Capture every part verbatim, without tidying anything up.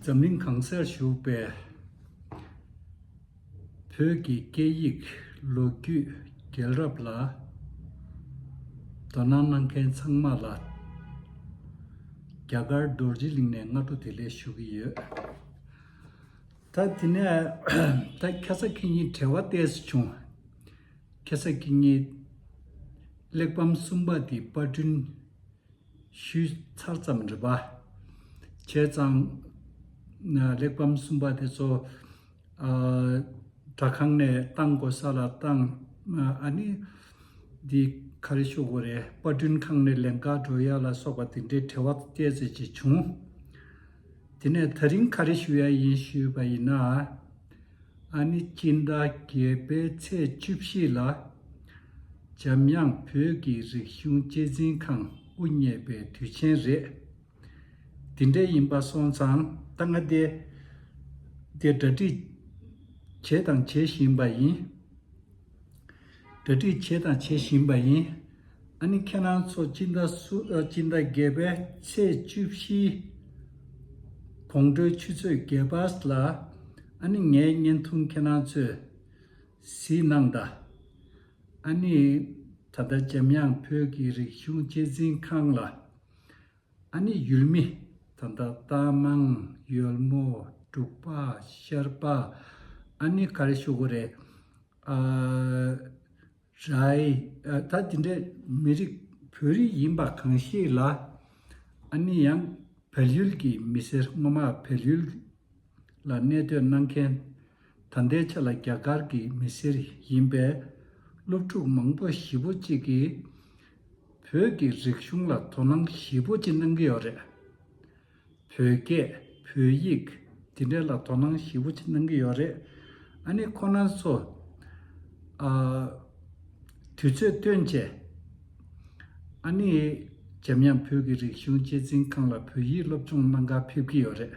འཛམ་གླིང་གང་སར་བཞུགས་པའི་བོད་ཀྱི་སྐད་ཡིག་ལོ་རྒྱུས་རྒྱལ་རབས་ལ་དོ་སྣང་གནང་མཁན་ཚང་མ་ལ་རྒྱ་གར་རྡོ་རྗེ་གླིང་ནས་སྔ་དྲོ་བདེ་ལེགས་ཞུ་གི་ཡོད། ད་དེ་ནས་ད་ཁ་སང་ཁ་ཉིན་བྲེལ་བ་ཏོག་ཙམ་བྱུང་། ཁ་སང་ཁ་ཉིན་གླེགས་བམ་གསུམ་པ་དེ་པར་སྐྲུན་ཞུས་ཚར་ཙམ་རེད་པ། བྱས་ཙང་། གླེགས་བམ་གསུམ་པ་དེ་ཚོ་ཨ། དྲ་ཁང་ནས་བཏང་དགོས་ས་ལ་བཏང་། ཨ་ནི་འདི་ག་རེ་ཞུ་དགོས་རེད། པར་སྐྲུན་ཁང་ནས་ལེན་ག་འགྲོ་ཡ་ལ་སོགས་པ་དེ་འདྲའི་བྲེལ་བ་ཏོག་ཙམ་ཅིག་བྱུང་། དེ་ནས་ད་རིང་ག་རེ་ཞུ་ཡ་ཡིན་ཞུས་པ་ཡིན་ན། ཨ་ནི་སྤྱི་ཟླ་བརྒྱད་པའི་ཚེས་བཅུ་བཞི་ལ་འཇམ་དབྱངས་བོད་ཀྱི་རིག་གཞུང་གཅེས་འཛིན་ཁང་དབུ་བརྙེས་པའི་དུས་ཆེན་རེད། དེ་འདྲ་ཡིན་པ་སོང་ཙང་ད་ང་དེ་དེ་གྲ་སྒྲིག་བྱས་དང་བྱེད་བཞིན་པ་ཡིན། གྲ་སྒྲིག་བྱས་དང་བྱེད་བཞིན་པ་ཡིན། ཨ་ནི་ཁྱེད་རང་ཚོ་སྤྱི་ཟླ་སུ་ཨ། སྤྱི་ཟླ་བརྒྱད་པའི་ཚེས་བཅུ་བཞི་དགོང་དྲོའི་ཆུ་ཚོད་བརྒྱད་པ་ལ་ཨ་ནི་ངའི་བརྙན་ཐུང་ཁྱེད་རང་ཚོས་གཟིགས་གནང་དང་། ཨ་ནི་ད་ལྟ་འཇམ་དབྱངས་བོད་ཀྱི་རིག་གཞུང་གཅེས་འཛིན་ཁང་ལ་ཨ་ནི་ཡུལ་མི་ད་ལྟ་རྟ་མང་། ཡོལ་མོ། འབྲུག་པ། ཤར་པ། ཨ་ནི་ག་རེ་ཞུ་དགོས་རེད། ཨ། རའི། ཨ། ད་དེ་འདྲའི་མི་རིགས་བོད་རིགས་ཡིན་པ་གང་ཞིག་ལ་ཨ་ནི་ཡང་བལ་ཡུལ་གྱི་མི་སེར། སྔོན་མ་བལ་ཡུལ་ལ་གནས་སྡོད་གནང་མཁན། ད་ལྟའི་ཆ་ལ་རྒྱ་གར་གྱི་མི་སེར་ཡིན་པའི་སློབ་ཕྲུག་མང་པོ་ཞེ་པོ་ཅིག་གིས་བོད་ཀྱི་རིག་གཞུང་ལ་དོ་སྣང་ཞེ་པོ་ཅིག་གནང་གི་ཡོད་རེད། བོད་སྐད། བོད་ཡིག་དེ་འདྲ་ལ་དོ་སྣང་ཞེ་པོ་ཅིག་གནང་གི་ཡོད་རེད། ཨ་ནི་ཁོ་རང་ཚོ་ཨ། དུས་ཚོད་བཏོན་བྱས་ཨ་ནི་འཇམ་དབྱངས་བོད་ཀྱི་རིག་གཞུང་གཅེས་འཛིན་ཁང་ལ་བོད་ཡིག་སློབ་སྦྱོང་གནང་ག་ཕེབས་ཀྱི་ཡོད་རེད།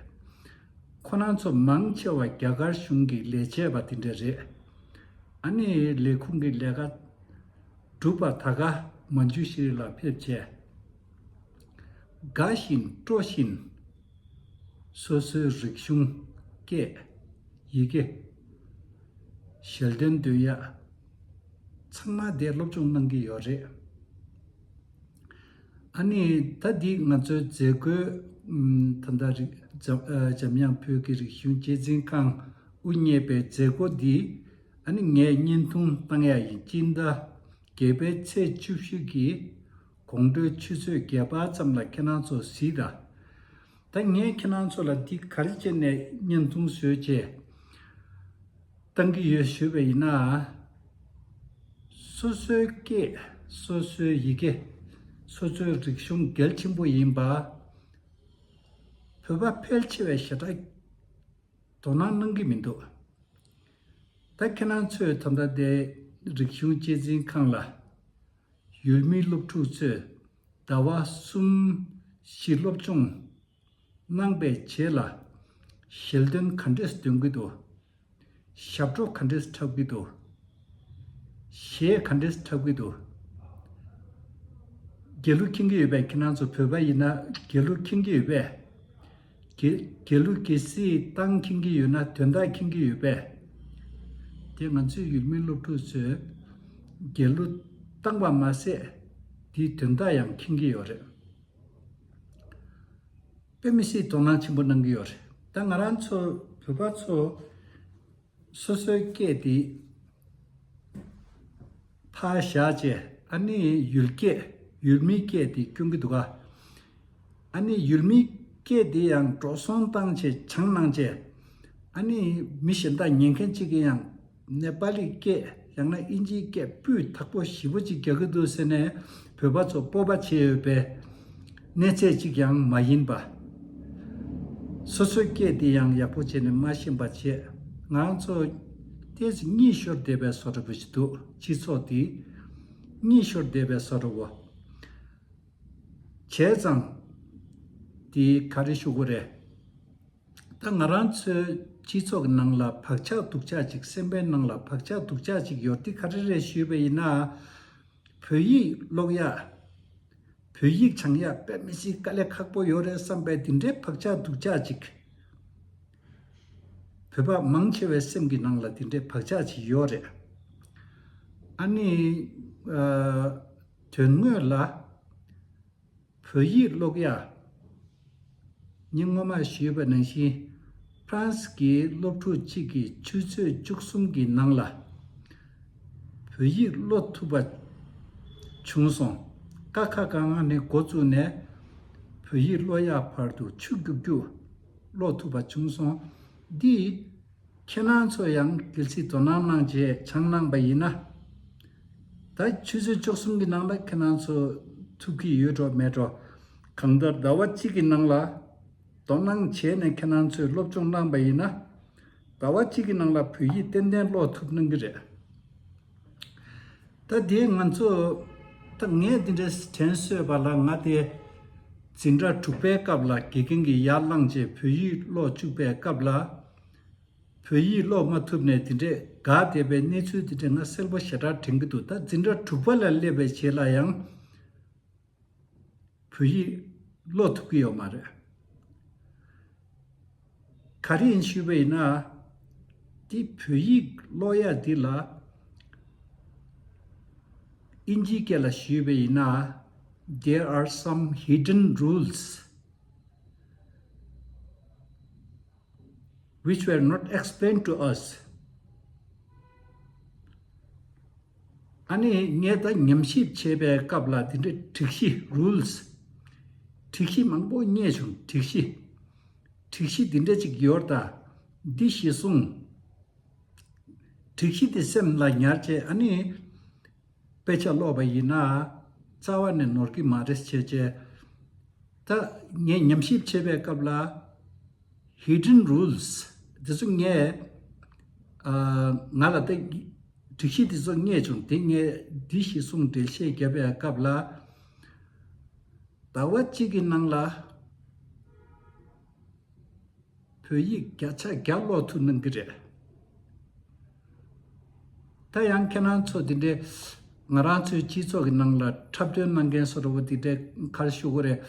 ཁོ་རང་ཚོ་མང་ཆེ་བ་རྒྱ་གར་གཞུང་གི་ལས་བྱེད་པ་དེ་འདྲ་རེད། ཨ་ནི་ལས་ཁུངས་ཀྱི་ལས་ཀ་གྲུབ་པ་ད་ག་མན་ཇུ་ཤི་རི་ལ་ཕེབས་བྱས། དགའ་བཞིན་སྤྲོ་བཞིན་སོ་སོའི་རིག་གཞུང་། སྐད། ཡི་གེ། ཞལ་འདོན་འདོན་ཡ་ཚང་མ་དེ་སློབ་སྦྱོང་གནང་གི་ཡོད་རེད། ཨ་ནི་ད་འདི་ང་ཚོའི་མཛད་སྒོའི་ཨམ། ད་ལྟ་རིག་འཇམ་ཨ། འཇམ་དབྱངས་བོད་ཀྱི་རིག་གཞུང་གཅེས་འཛིན་ཁང་དབུ་བརྙེས་པའི་མཛད་སྒོ་འདི་ཨ་ནི་ངས་བརྙན་ཐུང་བཏང་ཡ་ཡིན། སྤྱི་ཟླ་བརྒྱད་པའི་ཚེས་བཅུ་བཞི་གི་དགོང་དྲོའི་ཆུ་ཚོད་བརྒྱད་པ་ཙམ་ལ་ཁྱེད་རང་ཚོ་གཟིགས་དང་། ད་ངས་ཁྱེད་རང་ཚོ་ལ་འདི་ག་རེ་བྱས་ནས་བརྙན་ཐུང་བཟོས་བྱས་བཏང་གི་ཡོད་ཞུས་པ་ཡིན་ན། སོ་སོའི་སྐད། སོ་སོའི་ཡི་གེ། སོ་སོའི་རིག་གཞུང་གལ་ཆེན་པོ་ཡིན་པ། བོད་པ་ཕལ་ཆེ་བས་ཞེ་དྲག་དོ་སྣང་གནང་གི་མི་འདུག་ད་ཁྱེད་རང་ཚོས་ད་ལྟ་དེ་རིག་གཞུང་གཅེས་འཛིན་ཁང་ལ་ཡུལ་མི་སློབ་ཕྲུག་ཚོས་ཟླ་བ་གསུམ་བཞི་སློབ་སྦྱོང་གནང་པའི་རྗེས་ལ་ཞལ་འདོན་ག་འདྲས་འདོན་གྱི་འདུག་ཞབས་བྲོ་ག་འདྲས་འཁྲབ་ཀྱི་འདུག་གཞས་ག་འདྲས་འཁྲབ་ཀྱི་འདུག་དགེ་ལུགས་མཁྱེན་གྱི་ཡོད་པས། ཁྱེད་རང་ཚོ་བོད་པ་ཡིན་ན་དགེ་ལུགས་མཁྱེན་གྱི་ཡོད་པས། དགེ་དགེ་ལུགས་གལ་སྲིད་གཏོང་མཁྱེན་གྱི་ཡོད་ན་དོན་དག་མཁྱེན་གྱི་ཡོད་པས། དེ་ང་ཚོའི་ཡུལ་མི་སློབ་ཕྲུག་ཚོས་དགེ་ལུགས་གཏོང་བ་མ་ཟད་དེའི་དོན་དག་ཡང་མཁྱེན་གྱི་ཡོད་རེད། དཔེ་མི་སྲིད་དོ་སྣང་ཆེན་པོ་གནང་གི་ཡོད་རེད། ད་ང་རང་ཚོ་བོད་པ་ཚོ་སོ་སོའི་སྐད་དེ་ཕར་བཞག་བྱས་ཨ་ནི་ཡུལ་སྐད། ཡུལ་མིའི་སྐད་དེ་སྐྱོན་གྱི་འདུག་ག་ཨ་ནི་ཡུལ་མིའི་སྐད་དེ་ཡང་འགྲོ་སོང་བཏང་བྱས་སྦྱང་གནང་བྱས་ཨ་ནི་མི་གཞན་དག་ཉན་མཁན་གཅིག་གིས་ཡང་ནེ་པ་ལི་སྐད་ཡང་ན་ཨིན་ཇིའི་སྐད་སྤུས་དག་པོ་ཞེ་པོ་ཅིག་རྒྱག་གི་འདུག་ཟེར་ནས་བོད་པ་ཚོ་སྤོབས་པ་བྱེད་འོས་པའི་གནས་ཚད་ཅིག་ཡང་མ་ཡིན་པ། སོ་སོའི་སྐད་དེ་ཡང་ཡག་པོ་བྱས་ནས་མ་ཤེས་པ་བྱས། ང་ཚོ་ཏོག་ཙམ་གཉིད་ཤོར་བསྡད་པའི་བཟོ་འདྲ་པོ་ཞིག་འདུག་སྤྱི་ཚོགས་དེ་གཉིད་ཤོར་བསྡད་པའི་བཟོ་འདྲ་པོ། བྱས་ཙང་དེ་ག་རེ་ཞུ་དགོས་རེད། ད་ང་རང་ཚོའི་སྤྱི་ཚོགས་ཀྱི་ནང་ལ་བག་ཆགས་སྡུག་ཅག་ཅིག་སེམས་པའི་ནང་ལ་བག་ཆགས་སྡུག་ཅག་ཅིག་ཡོད། དེ་ག་རེ་རེད་ཞུས་པ་ཡིན་ན། བོད་ཡིག་ཀློག་ཡག་བོད་ཡིག་སྦྱང་ཡག་དཔེ་མི་སྲིད་དཀའ་ལས་ཁག་པོ་ཡོད་རེད་བསམ་པའི་དེ་འདྲའི་བག་ཆགས་སྡུག་ཅག་ཅིག་བོད་པ་མང་ཆེ་བའི་སེམས་ཀྱི་ནང་ལ་དེ་འདྲའི་བག་ཆགས་ཅིག་ཡོད་རེད། ཨ་ནི། ཨ། དོན་དངོས་ལ། བོད་ཡིག་ཀློག་ཡ། ངས་སྔོན་མ་ཞུས་པ་ནང་བཞིན། ཧྥ་རན་སི་གི་སློབ་ཕྲུག་གཅིག་གིས་ཆུ་ཚོད་བཅུ་གསུམ་གྱི་ནང་ལ། བོད་ཡིག་ཀློག་ཐུབ་པ་བྱུང་སོང་། ཀ་ཁ་ག་ང་ནས་འགོ་བཙུགས་ནས། བོད་ཡིག་ཀློག་ཡ་བར་དུ་ཆུ་རྒྱུག་རྒྱུག་ཀློག་ཐུབ་པ་བྱུང་སོང་། འདི། ཁྱེད་རང་ཚོ་ཡང་གལ་སྲིད་དོ་སྣང་གནང་བྱས་སྦྱངས་གནང་པ་ཡིན་ན། ད་ཆུ་ཚོད་བཅུ་གསུམ་གྱི་ནང་ལ་ཁྱེད་རང་ཚོ་ཐུབ་ཀྱི་ཡོད་འགྲོ་མེད་འགྲོ། གང་ལྟར་ཟླ་བ་གཅིག་གི་ནང་ལ་དོ་སྣང་བྱས་ནས་ཁྱེད་རང་ཚོས་སློབ་སྦྱོང་གནང་པ་ཡིན་ན། ཟླ་བ་གཅིག་གི་ནང་ལ་བོད་ཡིག་ཏན་ཏན་ཀློག་ཐུབ་གནང་གི་རེད། ད་དེ་ང་ཚོ། ད་ངས་འདི་འདྲའི་དྲན་གསོས་པ་ལ། ང་དེ་འཛིན་གྲྭ་དྲུག་པའི་སྐབས་ལ་དགེ་རྒན་གྱིས་ཡར་བླངས་བྱས་བོད་ཡིག་ཀློག་བཅུག་པའི་སྐབས་ལ། བོད་ཡིག་ཀློག་མ་ཐུབ་ནས་དེ་འདྲས་འགག་བསྡད་པའི་གནས་ཚུལ་དེ་འདྲས་ང་གསལ་པོ་ཞེ་དྲག་དྲན་གྱི་འདུག་ད་འཛིན་གྲྭ་དྲུག་པ་ལ་སླེབས་པའི་རྗེས་ལ་ཡང་བོད་ཡིག་ཀློག་ཐུབ་ཀྱི་ཡོད་མ་རེད། ག་རེ་ཡིན་ཞུས་པ་ཡིན་ན། འདི་བོད་ཡིག་ཀློག་ཡ་འདི་ལ་དབྱིན་ཇིའི་སྐད་ལ་ཞུས་པ་ཡིན་ན། There are some hidden rules which were not explained to us. ཨ་ནི་ངས་ད་ཉམས་ཞིབ་བྱེད་པའི་སྐབས་ལ་དེ་འདྲའི་སྒྲིག་གཞི། Rules། སྒྲིག་གཞི་མང་པོ་རྙེད་བྱུང་། སྒྲིག་གཞི། སྒྲིག་གཞི་འདི་འདྲ་ཅིག་ཡོད་ད། འདི་གཞི་བཟུང་། སྒྲིག་གཞི་དེ་སེམས་ལ་ཉར་བྱས། ཨ་ནི་དཔེ་ཆ་ཀློག་པ་ཡིན་ན་རྩ་བ་ནས་ནོར་གྱི་མ་རེད་བྱས་བྱས། ད་ངས་ཉམས་ཞིབ་བྱེད་པའི་སྐབས་ལ་hidden rules འདི་ཚོ་ངས། ཨ། ང་ལ་ད་སྒྲིག་གཞི་འདི་ཚོ་རྙེད་བྱུང་། དེ་ངས་འདི་གཞི་བཟུང་འགྲེལ་བཤད་བརྒྱབ་པའི་སྐབས་ལ། ཟླ་བ་གཅིག་གི་ནང་ལ་བོད་ཡིག་བརྒྱ་ཆ་བརྒྱ་ཀློག་ཐུབ་གནང་གི་རེད། ད་ཡང་ཁྱེད་རང་ཚོ་དེ་འདྲའི་ང་རང་ཚོའི་སྤྱི་ཚོགས་ཀྱི་ནང་ལ་འཁྲབ་སྟོན་གནང་མཁན་བཟོ་འདྲ་བོ་དེ་འདྲའི་ག་རེ་ཞུ་དགོས་རེད།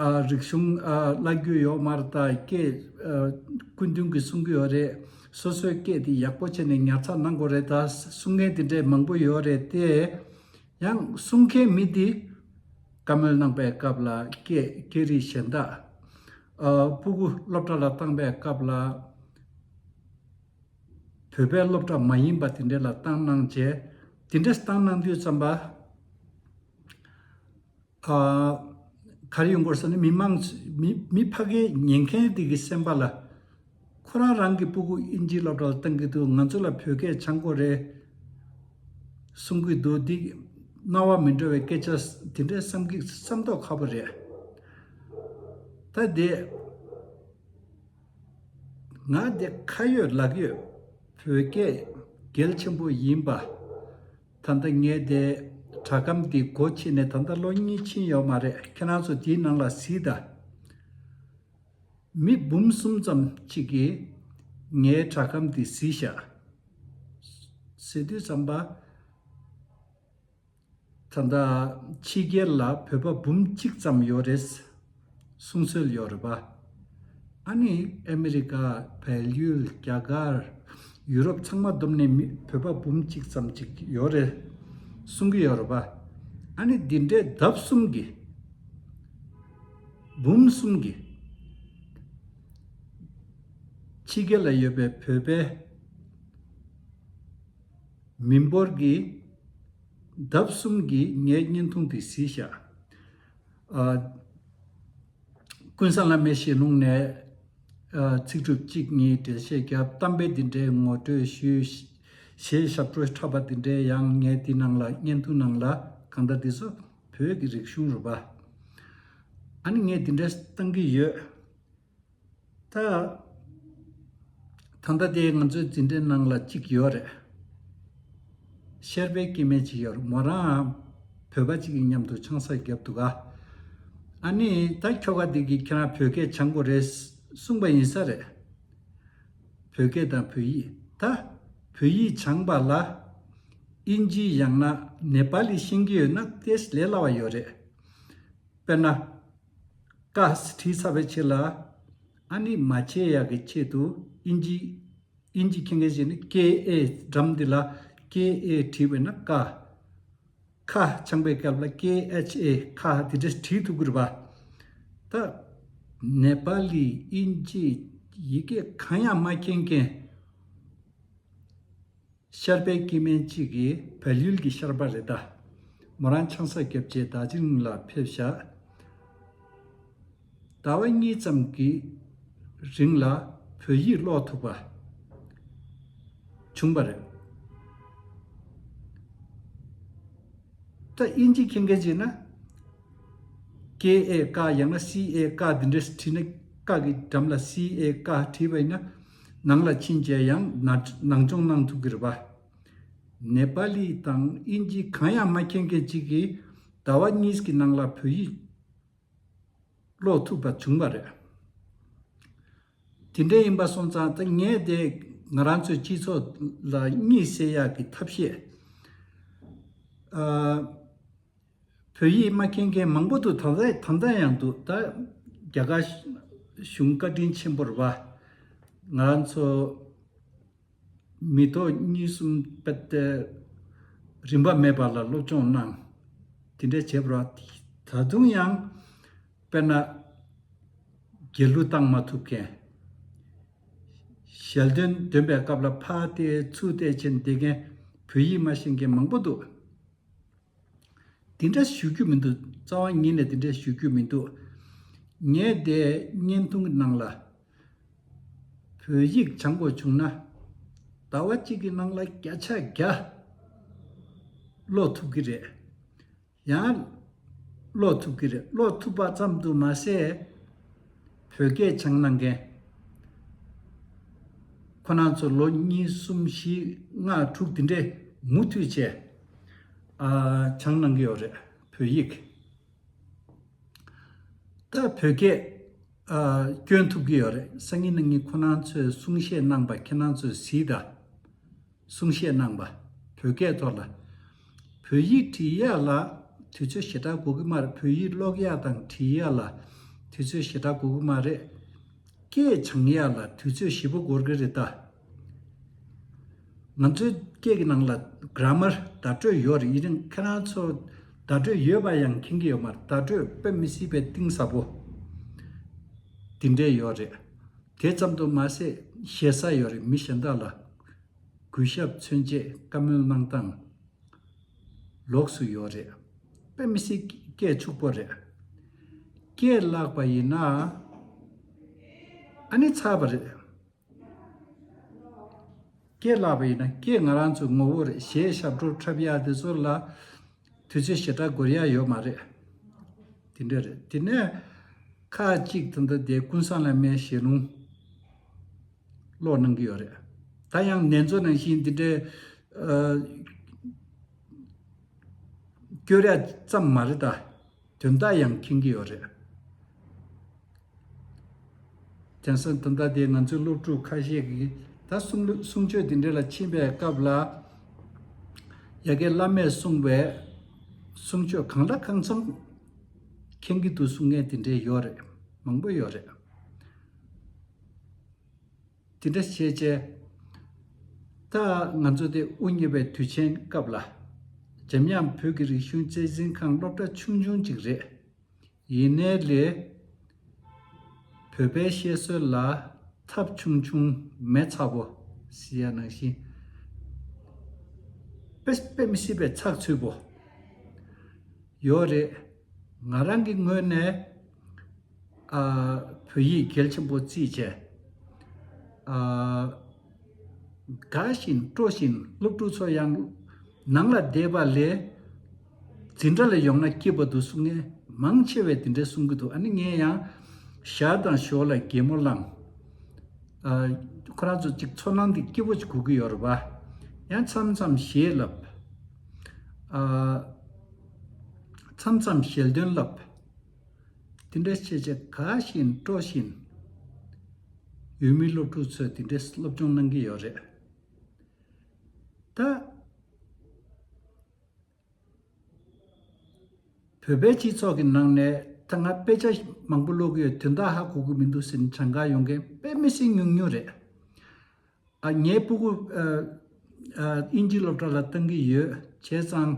ཨ། རིག་གཞུང་། ཨ། བསླབ་རྒྱུ་ཡོད་མ་རེད། ད་སྐད། ཨ། སྐུ་མདུན་གྱིས་གསུང་གི་ཡོད་རེད། སོ་སོའི་སྐད་དེ་ཡག་པོ་བྱས་ནས་ཉར་ཚགས་གནང་དགོས་རེད། ད་གསུང་མཁན་དེ་འདྲའི་མང་པོ་ཡོད་རེད་དེ། ཡང་གསུང་མཁན་མི་འདི་བཀའ་མོལ་གནང་པའི་སྐབས་ལ་སྐད། སྐད་རིགས་གཞན་དག་ཨ། སྤུ་གུ་སློབ་གྲྭ་ལ་བཏང་པའི་སྐབས་ལ་བོད་པའི་སློབ་གྲྭ་མ་ཡིན་པ་དེ་འདྲ་ལ་བཏང་གནང་བྱས། དེ་འདྲ་བཏང་གནང་དུས་ཙམ་པ། ཨ། ག་རེ་ཡོང་གི་རེད་ཟེར་ན། མི་མང་། མི། མི་ཕ་གིའི་ཉན་མཁན་དེ་གི་སེམས་པ་ལ། ཁོ་རང་རང་གི་སྤུ་གུ་དབྱིན་ཇིའི་སློབ་གྲྭ་ལ་བཏང་གི་འདུག་ང་ཚོ་ལ་བོད་སྐད་སྦྱང་དགོས་རེད་གསུང་གི་འདུག་འདི་རྣ་བ་མི་འགྲོ་བའི་སྐད་ཆ་དེ་འདྲའི་བསམ་གི། བསམ་མདོག་ཁ་པོ་རེད། ད་དེ། ང་དེ་ཁ་ཡོད་ལག་ཡོད་བོད་སྐད་གལ་ཆེན་པོ་ཡིན་པ། ད་ལྟ་ངས་དེ་སྒྲ་སྒམ་འདི་སྒོ་ཕྱེ་ནས་ད་ལྟ་ལོ་གཉིས་ཕྱིན་ཡོད་མ་རེད། ཁྱེད་རང་ཚོ་དེའི་ནང་ལ་གཟིགས་དང་། མི་འབུམ་གསུམ་ཙམ་ཅིག་གིས་ངའི་སྒྲ་སྒམ་འདི་གཟིགས་ཤག་ཟེར་དུས་ཙམ་པ། ད་ལྟ་ཕྱི་རྒྱལ་ལ་བོད་པ་འབུམ་གཅིག་ཙམ་ཡོད་རེད་གསུང་སྲོལ་ཡོད་རེད་པ། ཨ་ནི་ཨ་མི་རི་ཀ། བལ་ཡུལ། རྒྱ་གར། ཡུ་རོབ་ཚང་མ་བསྡོམས་ནས་མི། བོད་པ་འབུམ་གཅིག་ཙམ་ཅིག་ཡོད་རེད་གསུང་གི་ཡོད་རེད་པ། ཨ་ནི་འདི་འདྲའི་ལྡབ་གསུམ་གྱིས། འབུམ་གསུམ་གྱིས་ཕྱི་རྒྱལ་ལ་ཡོད་པའི་བོད་པའི་མི་འབོར་གྱི་ལྡབ་གསུམ་གྱིས་ངའི་བརྙན་ཐུང་དེ་གཟིགས་ཤག་ཨ། ཀུན་བཟང་བླ་མའི་ཞལ་ལུང་ནས། ཨ། ཚིག་གྲུབ་གཅིག་གཉིས་འགྲེལ་བཤད་བརྒྱབ། གཏམ་དཔེ་འདི་འདྲའི་ངོ་སྤྲོད་ཞུས། གཞས་ཞབས་བྲོ་འཁྲབ་པ་འདི་འདྲའི་ཡང་ངས་འདི་ནང་ལ། བརྙན་ཐུང་ནང་ལ། གང་ལྟར་འདི་ཚོ་བོད་ཀྱི་རིག་གཞུང་རེད་པ། ཨ་ནི་ངས་འདི་འདྲ་བཏང་གི་ཡོད། ད། ད་ལྟ་དེ་ང་ཚོའི་འཛིན་གྲྭའི་ནང་ལ་གཅིག་ཡོད་རེད། ཤེར་པའི་སྐྱེ་དམན་གཅིག་ཡོད་རེད། མོ་རང་བོད་པ་གཅིག་གི་མཉམ་དུ་ཆང་ས་བརྒྱབ་འདུག་ག་ཨ་ནི་ད་ཁྱོ་ག་འདི་གིས་ཁྱེད་རང་བོད་སྐད་སྦྱང་དགོས་རེད་གསུངས་པ་ཡིན་ས་རེད། བོད་སྐད་དང་བོད་ཡིག་ད་བོད་ཡིག་སྦྱངས་པ་ལ་དབྱིན་ཇི་ཡང་ན་ནེ་པ་ལི་ཤེས་ཀྱི་ཡོད་ན་ཏོག་ཙམ་ལས་སླ་བ་ཡོད་རེད། དཔེར་ན། ཀ་བྲིས་ཚར་བའི་རྗེས་ལ། ཨ་ནི་མ་བརྗེད་ཡག་གི་ཆེད་དུ་དབྱིན་ཇི་ དབྱིན་ཇི་མཁྱེན་མཁན་ཞིག་ནི་ཀེ་ཨེ་འགྲམ་འདི་ལ་ཀེ་ཨེ་བྲིས་པས་ན་ཀ། ཁ་འཆང་པའི་སྐབས་ལ་ཀེ་ཨེཆ་ཨེ་ཁ་འདི་འདྲས་བྲིས་ཐུབ་ཀྱི་རེད་པ། ད་ནེ་པ་ལི་དབྱིན་ཇི་ཡི་གེ་གང་ཡང་མ་མཁྱེན་མཁན། ཤར་པའི་སྐྱེ་དམན་གཅིག་གིས་བལ་ཡུལ་གྱི་ཤར་པ་རེད་ད། མོ་རང་ཆང་ས་བརྒྱབ་རྗེས་རྡོ་རྗེ་གླིང་ལ་ཕེབས་ཤག་ཟླ་བ་གཉིས་ཙམ་གྱི་རིང་ལ་བོད་ཡིག་ཀློག་ཐུབ་པ་བྱུང་བ་རེད། ད་དབྱིན་ཇི་མཁྱེན་མཁན་ཅིག་ན། ཀེ་ཨེ་ཀ་ཡང་ན་སི་ཨེ་ཀ་འདི་འདྲས་བྲིས་ན། ཀ་གི་འགྲམ་ལ་སི་ཨེ་ཀ་བྲིས་པ་ཡིན་ན། ནང་ལ་ཕྱིན་རྗེས་ཡང་ནང་སྦྱོང་གནང་ཐུབ་ཀྱི་རེད་པ། ནེ་པ་ལི་དང་དབྱིན་ཇི་གང་ཡང་མ་མཁྱེན་མཁན་ཅིག་གིས་ཟླ་བ་གཉིས་ཀྱི་ནང་ལ་བོད་ཡིག་ཀློག་ཐུབ་པ་བྱུང་བ་རེད། དེ་འདྲ་ཡིན་པ་སོང་ཙང་ད་ངས་དེ་ང་རང་ཚོའི་སྤྱི་ཚོགས་ལ་གཉིད་སད་ཡག་གི་ཐབས་ཤེས། ཨ། བོད་ཡིག་མ་མཁྱེན་མཁན་མང་པོ་འདུག་ད་ལྟ་ད་ལྟ་ཡང་འདུག་ད་རྒྱ་གར་གཞུང་བཀའ་དྲིན་ཆེན་པོ་རེད་པ། ང་རང་ཚོ་མི་ཐོག་གཉིས་གསུམ་དཔེ་དེ་རིན་པ་མེད་པ་ལ་སློབ་སྦྱོང་གནང་། དེ་འདྲ་བྱས་པ་རེད། ད་དུང་ཡང་དཔེར་ན་རྒྱལ་གླུ་བཏང་མ་ཐུབ་མཁན། ཞལ་འདོན་འདོན་པའི་སྐབས་ལ་ཕར་བལྟས་ཚུར་བལྟས་བྱས་བསྡད་མཁན། བོད་ཡིག་མ་ཤེས་མཁན་མང་པོ་འདུག་དེ་འདྲ་ཞུ་རྒྱུ་མི་འདུག་རྩ་བ་ཉིད་ནས་དེ་འདྲ་ཞུ་རྒྱུ་མི་འདུག་ངས་དེ་བརྙན་ཐུང་གི་ནང་ལ་བོད་ཡིག་སྦྱང་དགོས་བྱུང་ན། ཟླ་བ་གཅིག་གི་ནང་ལ་བརྒྱ་ཆ་བརྒྱ་ཀློག་ཐུབ་ཀྱི་རེད། ཡང་ཀློག་ཐུབ་ཀྱི་རེད། ཀློག་ཐུབ་པ་ཙམ་དུ་མ་ཟད། བོད་སྐད་སྦྱང་གནང་མཁན་ཁོ་རང་ཚོ་ལོ་གཉིས་གསུམ་བཞི་ལྔ་དྲུག་དེ་འདྲས་མུ་མཐུད་བྱས། ཨ། སྦྱང་གནང་གི་ཡོད་རེད། བོད་ཡིག་ད་བོད་སྐད། ཨ། སྐྱོན་ཐུབ་ཀྱི་ཡོད་རེད། སང་ཉིན་གནངས་ཉིན་ཁོ་རང་ཚོས་གསུང་བཤད་གནང་པ་ཁྱེད་རང་ཚོས་གཟིགས་དང་། གསུང་བཤད་གནང་པ། བོད་སྐད་ཐོག་ལ། བོད་ཡིག་འབྲི་ཡག་ལ་དུས་ཚོད་ཞེ་དྲག་དགོས་ཀྱི་མ་རེད། བོད་ཡིག་ཀློག་ཡག་དང་འབྲི་ཡག་ལ་དུས་ཚོད་ཞེ་དྲག་དགོས་ཀྱི་མ་རེད། སྐད་སྦྱང་ཡག་ལ་དུས་ཚོད་ཞེ་པོ་འགོར་གྱི་རེད་ད། ང་ཚོའི་སྐད་ཀྱི་ནང་ལ་གྷ་ར་མར་བརྡ་སྤྲོད་ཡོད་རེད། ཡིན་ནའང་ཁྱེད་རང་ཚོ་བརྡ་སྤྲོད་ཡོད་པ་ཡང་མཁྱེན་གྱི་ཡོད་མ་རེད། བརྡ་སྤྲོད་དཔེ་མི་སྲིད་པའི་གཏིང་ཟབ་པོ་དེ་འདྲས་ཡོད་རེད། དེ་ཙམ་དུ་མ་ཟད་ཞེ་ས་ཡོད་རེད། མི་གཞན་དག་ལ་གུས་ཞབས་མཚོན་བྱེད་བཀའ་མོལ་གནང་སྟངས་ལོགས་སུ་ཡོད་རེད། དཔེ་མི་སྲིད་སྐད་ཕྱུག་པོ་རེད། སྐད་བརླག་པ་ཡིན་ན་ཨ་ནི་ཚར་བ་རེད། སྐད་བརླག་པ་ཡིན་ན་སྐད་ང་རང་ཚོའི་ངོ་བོ་རེད། གཞས་ཞབས་བྲོ་འཁྲབ་ཡག་དེ་ཚོ་ལ་དུས་ཚོད་ཞེ་དྲག་འགོར་ཡག་ཡོད་མ་རེད། དེ་འདྲ་རེད། དེ་ནས་ཁག་ཅིག་ད་ལྟ་དེ་ཀུན་བཟང་བླ་མའི་ཞལ་ལུང་ཀློག་གནང་གི་ཡོད་རེད། ད་ཡང་ནེ་ཙོ་ནང་བཞིན་འདི་འདྲའི་ཨ་སྐྱོར་ཡ་ཙམ་མ་རེད་ད། དོན་དག་ཡང་མཁྱེན་གྱི་ཡོད་རེད། དེང་སང་ད་ལྟ་དེ་ང་ཚོའི་སློབ་ཕྲུག་ཁ་ཤས་ཀྱིས་ད་གསུང་གསུང་ཆོས་འདི་འདྲ་ལ་ཕྱིན་པའི་སྐབས་ལ་ཡ་གི་བླ་མས་གསུངས་པའི་གསུང་ཆོས་གང་ལ་གང་འཚམ་མཁྱེན་གྱི་འདུག་གསུང་མཁན་དེ་འདྲས་ཡོད་རེད། མང་པོ་ཡོད་རེད། དེ་འདྲ་བྱས་བྱས། ད་ང་ཚོ་དེ་དབུ་བརྙེས་པའི་དུས་ཆེན་སྐབས་ལ་འཇམ་དབྱངས་བོད་ཀྱི་རིག་གཞུང་གཅེས་འཛིན་ཁང་སློབ་གྲྭ་ཆུང་ཆུང་ཅིག་རེད། ཡིན་ནའི་ལས་བོད་པའི་བཤད་སྲོལ་ལ་ཐབས་ཆུང་ཆུང་མེ་ཚ་པོ་ཟེར་ཡ་ནང་བཞིན་དཔེ་དཔེ་མི་སྲིད་པའི་ཚགས་ཚུད་པོ་ཡོད་རེད། ང་རང་གི་ངོས་ནས་ཨ་བོད་ཡིག་གལ་ཆེན་པོ་བརྩིས་བྱས། ཨ་དགའ་བཞིན་སྤྲོ་བཞིན་སློབ་ཕྲུག་ཚོ་ཡང་ནང་ལ་བསྡད་པ་ལས་འཛིན་གྲྭ་ལ་ཡོང་ན་སྐྱིད་པོ་འདུག་གསུང་མཁན་མང་ཆེ་བས་དེ་འདྲ་གསུང་གི་འདུག་ཨ་ནི་ངས་ཡང་ཞར་དང་ཞོར་ལ་གད་མོ་བླངས། ཨ་ཁོ་རང་ཚོ་གཅིག་ཚོར་སྣང་འདི་སྐྱིད་པོ་ཅིག་གོ་གི་ཡོད་རེད་པ། ཡང་མཚམས་མཚམས་གཞས་ལབ། ཨ་མཚམས་མཚམས་ཞལ་འདོན་ལབ། དེ་འདྲ་བྱས་བྱས་དགའ་བཞིན་སྤྲོ་བཞིན་ཡུལ་མི་སློབ་ཕྲུག་ཚོས་དེ་འདྲའི་སློབ་སྦྱོང་གནང་གི་ཡོད་རེད། ད་བོད་པའི་སྤྱི་ཚོགས་ཀྱི་ནང་ནས་ད་ང་དཔེ་ཆ་མང་པོ་ཀློག་གི་ཡོད། དོན་དག་ཧ་གོ་གི་མི་འདུག་ཟེར་ནས་གྱངས་ཁ་ཡོང་མཁན་དཔེ་མི་སྲིད་ཉུང་ཉུང་རེད། ཨ་ངའི་སྤུ་གུ་ཨ་ཨ་དབྱིན་ཇི་སློབ་གྲྭ་ལ་བཏང་གི་ཡོད། བྱས་ཙང་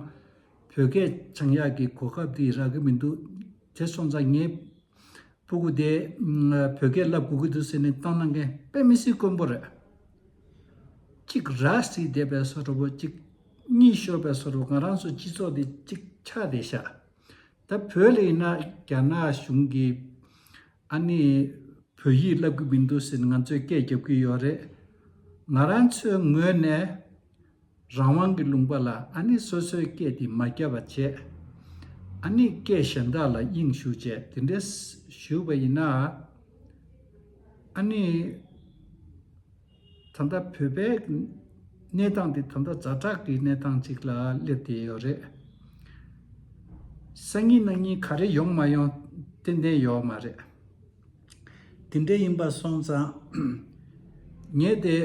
བོད་སྐད་སྦྱང་ཡག་གི་གོ་སྐབས་དེ་རག་གི་མི་འདུག་དེ་སོང་ཙང་ངའི་སྤུ་གུ་དེ་ཨ་བོད་སྐད་བསླབ་དགོས་ཀྱི་འདུག་ཟེར་ནས་བཏང་གནང་མཁན་དཔེ་མི་སྲིད་དཀོན་པོ་རེད། གཅིག་ར་བཟི་བསྡད་པའི་བཟོ་འདྲ་པོ། གཅིག་གཉིད་ཤོར་བའི་བཟོ་འདྲ་པོ། ང་རང་ཚོ་སྤྱི་ཚོགས་འདི་གཅིག་ཆགས་བསྡད་ཤག་ད་བོད་ལ་ཡིན་ན་རྒྱ་ནག་གཞུང་གིས་ཨ་ནི་བོད་ཡིག་བསླབ་ཀྱི་མི་འདུག་ཟེར་ནས་ང་ཚོས་སྐད་རྒྱབ་ཀྱི་ཡོད་རེད། ང་རང་ཚོའི་ངོས་ནས་རང་དབང་གི་ལུང་པ་ལ་ཨ་ནི་སོ་སོའི་སྐད་དེ་མ་རྒྱབ་པ་བྱས། ཨ་ནི་སྐད་གཞན་དག་ལ་དབྱིངས་ཞུགས་བྱས། དེ་འདྲ་ཞུས་པ་ཡིན་ན། ཨ་ནི་ད་ལྟ་བོད་པའི་གནས་སྟངས་དེ་ད་ལྟ་ཛ་དྲག་གི་གནས་སྟངས་ཅིག་ལ་སླེབས་བསྡད་ཡོད་རེད། སང་ཉིན་གནངས་ཉིན་ག་རེ་ཡོང་མ་ཡོང་ཏན་ཏན་ཡོད་མ་རེད། དེ་འདྲ་ཡིན་པ་སོང་ཙང་། ངས་དེ་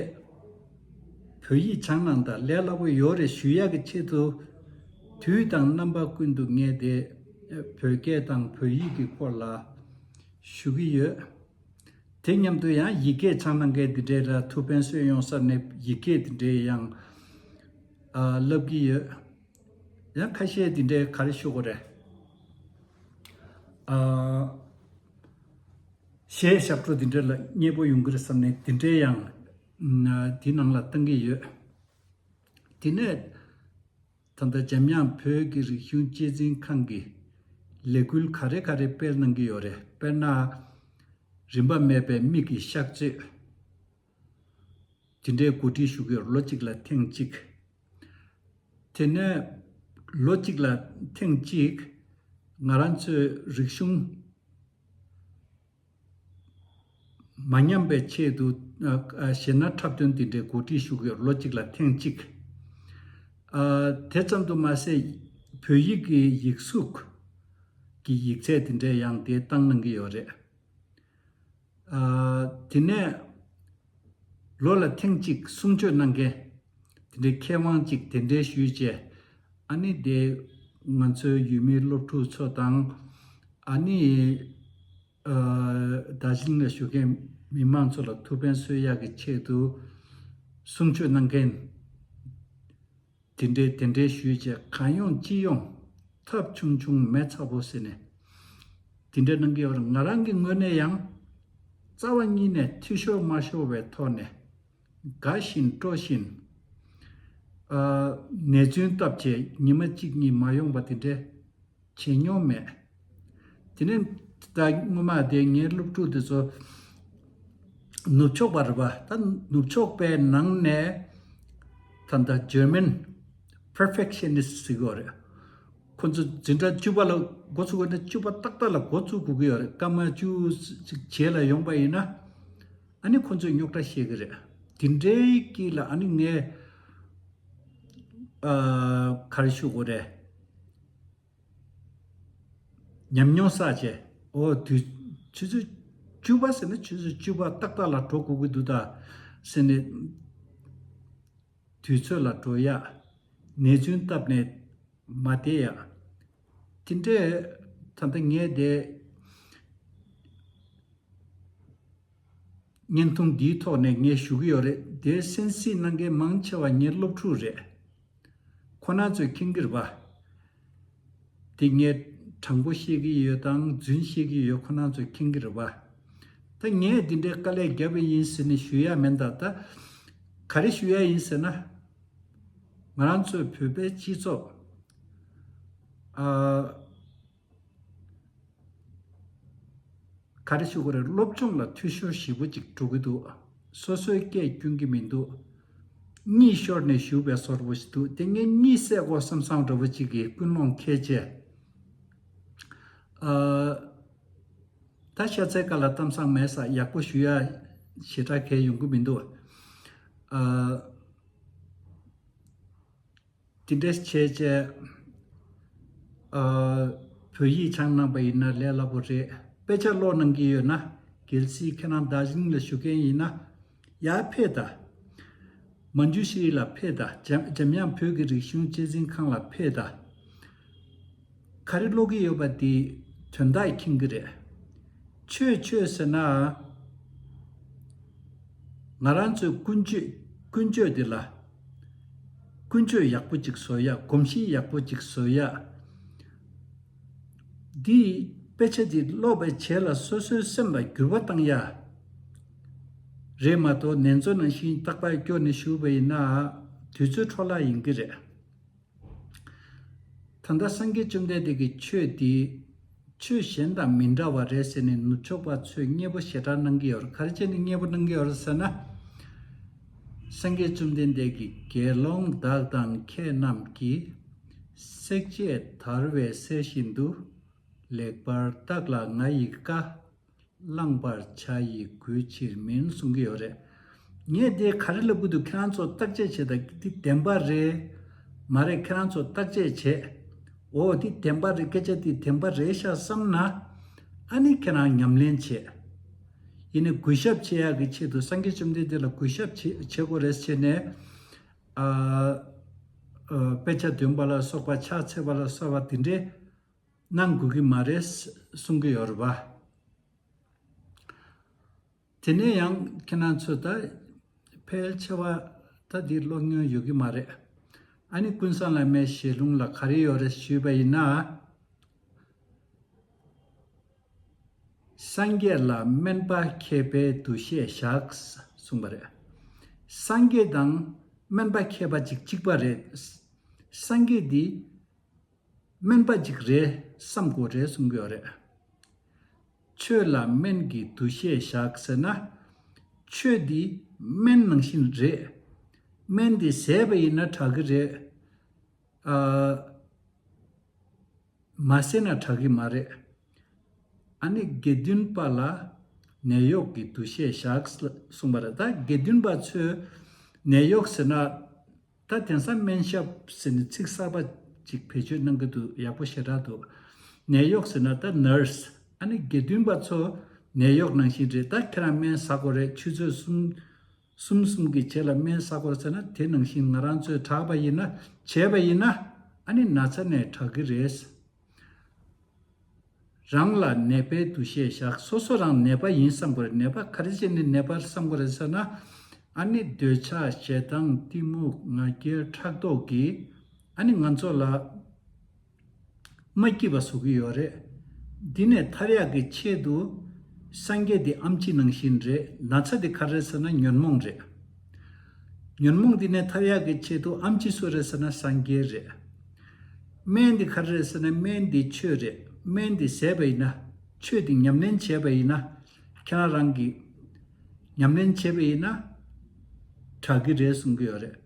བོད་ཡིག་སྦྱང་གནང་དང་ལས་སླ་པོ་ཡོད་རེད་ཞུ་ཡག་གི་ཆེད་དུ། དུས་དང་རྣམ་པ་ཀུན་ཏུ་ངས་དེ་བོད་སྐད་དང་བོད་ཡིག་གི་སྐོར་ལ་ཞུ་གི་ཡོད། དེ་མཉམ་དུ་ཡང་ཡི་གེ་སྦྱང་གནང་མཁན་འདི་འདྲའི་ལ་ཐུགས་ཕན་གསོས་ཡོང་ས་ནས་ཡི་གེ་འདི་འདྲའི་ཡང་ཨ་བསླབ་ཀྱི་ཡོད། ཡང་ཁ་ཤས་འདི་འདྲའི་ག་རེ་ཞུ་དགོས་རེད། ཨ་གཞས་ཞབས་བྲོ་འདི་འདྲ་ལ་མཉེས་པོ་ཡོང་གི་རེད་བསམ་ནས་འདི་འདྲའི་ཡང་ཨ་འདི་ནང་ལ་བཏང་གི་ཡོད། དེ་ནས་ད་ལྟ་འཇམ་དབྱངས་བོད་ཀྱི་རིག་གཞུང་གཅེས་འཛིན་ཁང་གིས་ལས་འགུལ་ག་རེ་ག་རེ་སྤེལ་གནང་གི་ཡོད་རེད། དཔེར་ན། རིན་པ་མེད་པའི་མིག་གི་གཤག་བཅོས། དེ་འདྲའི་གོ་སྒྲིག་ཞུ་གི་ཡོད་རེད། ལོ་གཅིག་ལ་ཐེངས་གཅིག་དེ་ནས་ལོ་གཅིག་ལ་ཐེངས་གཅིག་ང་རང་ཚོའི་རིག་གཞུང་མ་ཉམས་པའི་ཆེད་དུ་ཨ་ཨ་གཞས་སྣ་འཁྲབ་སྟོན་དེ་འདྲའི་གོ་སྒྲིག་ཞུ་གི་ཡོད་རེད། ལོ་གཅིག་ལ་ཐེངས་གཅིག་ཨ་དེ་ཙམ་དུ་མ་ཟད་བོད་ཡིག་གི་ཡིག་གཟུགས་ཀྱི་ཡིག་ཚད་དེ་འདྲའི་ཡང་དེ་བཏང་གནང་གི་ཡོད་རེད། ཨ་དེ་ནས་ལོ་ལ་ཐེངས་གཅིག་གསུང་ཆོས་གནང་མཁན་དེ་འདྲའི་མཁས་དབང་གཅིག་གདན་འདྲེན་ཞུས་བྱས། ཨ་ནི་དེ་ང་ཚོའི་ཡུལ་མིའི་སློབ་ཕྲུག་ཚོ་དང་། ཨ་ནི་ཨ་རྡོ་རྗེ་གླིང་ལ་བཞུགས་མཁན་མི་མང་ཚོ་ལ་ཐུགས་ཕན་གསོས་ཡག་གི་ཆེད་དུ་གསུང་ཆོས་གནང་མཁན། དེ་འདྲའི་གདན་འདྲེན་ཞུས་བྱས། གང་ཡོང་ཅི་ཡོང་། ཐབས་ཆུང་ཆུང་མེ་ཚ་པོ་ཟེར་ནས་དེ་འདྲ་གནང་གི་ཡོད་རེད། ང་རང་གི་ངོས་ནས་ཡང་རྩ་བ་ཉིད་ནས་འཐུས་ཤོར་མ་ཤོར་བའི་ཐོག་ནས་དགའ་བཞིན་སྤྲོ་བཞིན་ཨ་ནས་རྫུན་བཏབ་བྱས་ཉི་མ་གཅིག་གཉིས་མ་ཡོང་པ་དེ་འདྲའི་བྱེད་མྱོང་མེད། དེ་ནས་ད་སྔོན་མ་དེ་ངའི་སློབ་ཕྲུག་དེ་ཚོ་ནུབ་ཕྱོགས་པ་རེད་པ། ད་ནུབ་ཕྱོགས་པའི་ནང་ནས་ད་ལྟ་German perfectionist ཟེར་གྱི་ཡོད་རེད། ཁོ་ཚོ་འཛིན་གྲྭ་བཅུ་པ་ལ་འགོ་ཚུགས་དགོས་ན་བཅུ་པ་ཏག་ཏག་ལ་འགོ་ཚུགས་དགོས་ཀྱི་ཡོད་རེད། སྐར་མ་བཅུ་ཅིག་རྗེས་ལ་ཡོང་པ་ཡིན་ན་ཨ་ནི་ཁོ་ཚོས་རྙོག་དྲ་བཤད་ཀྱི་རེད། དེ་འདྲའི་དཀྱིལ་ལ་ཨ་ནི་ངས་ཨ་ག་རེ་ཞུ་དགོས་རེད། ཉམས་མྱོང་བསགས་བྱས། ཨོ་དུས་ཆུ་ཚོད་བཅུ་པ་ཟེར་ན་ཆུ་ཚོད་བཅུ་པ་ཏག་ཏག་ལ་འགྲོ་དགོས་ཀྱི་འདུག་ད་ཟེར་ནས་དུས་ཚོད་ལ་འགྲོ་ཡག་ནས་རྫུན་བཏབ་ནས་མ་བསྡད་ཡག་དེ་འདྲས་ད་ལྟ་ངས་དེ་བརྙན་ཐུང་འདིའི་ཐོག་ནས་ངས་ཞུ་གི་ཡོད་རེད། དེ་གསན་གཟིགས་གནང་མཁན་མང་ཆེ་བ་ངའི་སློབ་ཕྲུག་རེད། ཁོ་རང་ཚོས་མཁྱེན་གྱི་རེད་པ། དེ་ངས་དྲང་པོ་བཤད་ཀྱི་ཡོད་དང་རྫུན་བཤད་ཀྱི་ཡོད་ཁོ་རང་ཚོས་མཁྱེན་གྱི་རེད་པ། ད་ངས་འདི་འདྲའི་དཀའ་ལས་བརྒྱབ་པ་ཡིན་ཟེར་ནས་ཞུ་ཡ་མིན་ད། ད་ག་རེ་ཞུ་ཡ་ཡིན་ཟེར་ན། ང་རང་ཚོའི་བོད་པའི་སྤྱི་ཚོགས་ཨ། ག་རེ་ཞུ་དགོས་རེད། སློབ་སྦྱོང་ལ་འཐུས་ཤོར་ཞེ་པོ་ཅིག་འགྲོ་གི་འདུག་སོ་སོའི་སྐད་སྐྱོན་གྱི་མི་འདུག་གཉིད་ཤོར་ནས་བཞུགས་པའི་བཟོ་འདྲ་པོ་ཞིག་འདུག་དེ་ངས་གཉིད་སད་དགོས་བསམ་བསམ་འདྲ་པོ་ཅིག་གི་ཀུན་སློང་འཁྱེར་བྱས། ཨ། ད་ཤ་ཚའི་བཀའ་ལ་གཏམ་བཟང་མེད་ས། ཡག་པོ་ཞུ་ཡ་ཞེ་དྲག་གལ་ཡོང་གི་མི་འདུག་ཨ། དེ་འདྲས་བྱས་བྱས། ཨ། བོད་ཡིག་སྦྱངས་གནང་པ་ཡིན་ན་ལས་སླ་པོ་རེད། དཔེ་ཆ་ཀློག་གནང་གི་ཡོད་ན། གལ་སྲིད་ཁྱེད་རང་རྡོ་རྗེ་གླིང་ལ་བཞུགས་མཁན་ཡིན་ན། ཡར་ཕེབས་དང་། མན་ཇུ་ཤི་རི་ལ་ཕེབས་དང་། འཇམ་འཇམ་དབྱངས་བོད་ཀྱི་རིག་གཞུང་གཅེས་འཛིན་ཁང་ལ་ཕེབས་དང་། ག་རེ་ཀློག་གི་ཡོད་པ་དེ་དོན་དག་མཁྱེན་གྱི་རེད། ཆོས་ཆོས་ཟེར་ན། ང་རང་ཚོའི་ཀུན་སྤྱོད་ ཀུན་སྤྱོད་འདི་ལ། ཀུན་སྤྱོད་ཡག་པོ་ཅིག་བཟོ་ཡ། གོམས་གཤིས་ཡག་པོ་ཅིག་བཟོ་ཡ། འདི་དཔེ་ཆ་འདི་ཀློག་པའི་རྗེས་ལ་སོ་སོའི་སེམས་ལ་འགྱུར་བ་བཏང་ཡ་རེད་མ་གཏོགས། ནེ་ཙོ་ནང་བཞིན་རྟག་པར་སྐྱོར་ནས་བཞུགས་པ་ཡིན་ན་དུས་ཚོད་འཕྲོ་བརླག་ཡིན་གྱི་རེད། ད་ལྟ་སངས་རྒྱས་བཅོམ་ལྡན་འདས་ཀྱི་ཆོས་འདི་ཆོས་གཞན་དང་མི་འདྲ་བ་རེད་ཟེར་ནས་ནུབ་ཕྱོགས་པ་ཚོས་མཉེས་པོ་ཞེ་དྲག་གནང་གི་ཡོད་རེད། ག་རེ་བྱས་ནས་མཉེས་པོ་གནང་གི་ཡོད་རེད་ཟེར་ན། སངས་རྒྱས་བཅོམ་ལྡན་འདས་ཀྱིས་དགེ་སློང་བདག་དང་ཁྱེད་རྣམས་ཀྱིས་བསྲེག་བཅད་དར་བའི་གསེར་བཞིན་དུ། ལེགས་པར་བརྟགས་ལ་ང་ཡི་བཀའ། བླངས་པར་བྱ་ཡི་གུས་ཕྱིར་མིན། གསུང་གི་ཡོད་རེད། ངས་དེ་ག་རེ་ལབ་ཀྱི་འདུག་ཁྱེད་རང་ཚོ་བརྟག་དཔྱད་བྱེད་དང་། འདི་བདེན་པ་རེད་མ་རེད། ཁྱེད་རང་ཚོ་བརྟག་དཔྱད་བྱེད། འོ་འདི་བདེན་པ་རེད། སྐད་ཆ་འདི་བདེན་པ་རེད་ཤག་བསམ་ན། ཨ་ནི་ཁྱེད་རང་ཉམས་ལེན་བྱེད། ཡིན་ནའི་གུས་ཞབས་བྱེད་ཡག་གི་ཆེད་དུ། སངས་རྒྱས་བཅོམ་ལྡན་འདས་ལ་གུས་ཞབས་བྱེད་བྱེད་དགོས་རེད་ཟེར་ནས། ཨ་ཨ་དཔེ་ཆ་འདོན་པ་ལ་སོགས་པ། ཕྱག་འཚལ་བ་ལ་སོགས་པ་དེ་འདྲས་གནང་དགོས་ཀྱི་མ་རེད་གསུང་གི་ཡོད་རེད་པ། དེ་ནས་ཡང་ཁྱེད་རང་ཚོ་ད་ཕལ་ཆེ་བ་ད་འདི་ཀློག་མྱོང་ཡོད་ཀྱི་མ་རེད། ཨ་ནི་ཀུན་བཟང་བླ་མའི་ཞལ་ལུང་ལ་ག་རེ་ཡོད་རེད་ཞུས་པ་ཡིན་ན། སངས་རྒྱས་ལ་སྨན་པ་མཁས་པའི་འདུ་ཤེས་བཞག་གསུངས་པ་རེད། སངས་རྒྱས་དང་སྨན་པ་མཁས་པ་ཅིག་གཅིག་པ་རེད། སངས་རྒྱས་འདི་སྨན་པ་ཅིག་རེད་བསམ་དགོས་རེད་གསུང་གི་ཡོད་རེད། ཆོས་ལ་སྨན་གྱི་འདུ་ཤེས་བཞག་ཟེར་ན། ཆོས་འདི་སྨན་ནང་བཞིན་རེད། སྨན་འདི་བཟས་པ་ཡིན་ན་དྲག་གི་རེད། ཨ། མ་བཟས་ན་དྲག་གི་མ་རེད། ཨ་ནི་དགེ་འདུན་པ་ལ་ནད་གཡོག་གི་འདུ་ཤེས་བཞག་གསུངས་པ་རེད། ད་དགེ་འདུན་པ་ཚོས་ནད་གཡོག་ཟེར་ན། ད་དེང་སང་སྨན་ཞབས་ཟེར་ནས་ཚིག་གསར་པ་ཅིག་བེད་སྤྱོད་གནང་གི་འདུག་ཡག་པོ་ཞེ་དྲག་འདུག་ནད་གཡོག་ཟེར་ན་ད་ནར་སི། ཨ་ནི་དགེ་འདུན་པ་ཚོ་ནད་གཡོག་ནང་བཞིན་རེད། ད་ཁྱེད་རང་སྨན་ཟ་དགོས་རེད། ཆུ་ཚོད་གསུམ། གསུམ་གསུམ་གྱི་རྗེས་ལ་སྨན་ཟ་དགོས་ཟེར་ན། དེ་ནང་བཞིན་ང་རང་ཚོས་དྲག་པ་ཡིན་ན། བྱས་པ་ཡིན་ན། ཨ་ནི་ན་ཚ་ནས་དྲག་གི་རེད། རང་ལ་ནད་པའི་འདུ་ཤེས་བཞག་སོ་སོ་རང་ནད་པ་ཡིན་བསམ་དགོས་རེད། ནད་པ་ག་རེ་བྱས་ནས་ནད་པར་བསམ་དགོས་རེད་ཟེར་ན། ཨ་ནི་འདོད་ཆགས་ཞེ་སྡང་གཏི་མུག་ང་རྒྱལ་ཕྲག་དོག་གིས་ཨ་ནི་ང་ཚོ་ལ་མ་སྐྱིད་པ་བཟོ་གི་ཡོད་རེད། འདི་ནས་ཐར་ཡག་གི་ཆེད་དུ་སངས་རྒྱས་འདི་ཨེམ་ཆི་ནང་བཞིན་རེད། ན་ཚ་འདི་ག་རེ་རེད་ཟེར་ན་ཉོན་མོངས་རེད། ཉོན་མོངས་འདི་ནས་ཐར་ཡག་གི་ཆེད་དུ་ཨེམ་ཆི་སུ་རེད་ཟེར་ན་སངས་རྒྱས་རེད། སྨན་འདི་ག་རེ་རེད་ཟེར་ན་སྨན་འདི་ཆོས་རེད། སྨན་འདི་བཟས་པ་ཡིན་ན། ཆོས་འདི་ཉམས་ལེན་བྱས་པ་ཡིན་ན། ཁྱེད་རང་རང་གིས་ཉམས་ལེན་བྱས་པ་ཡིན་ན་དྲག་གི་རེད་གསུང་གི་ཡོད་རེད།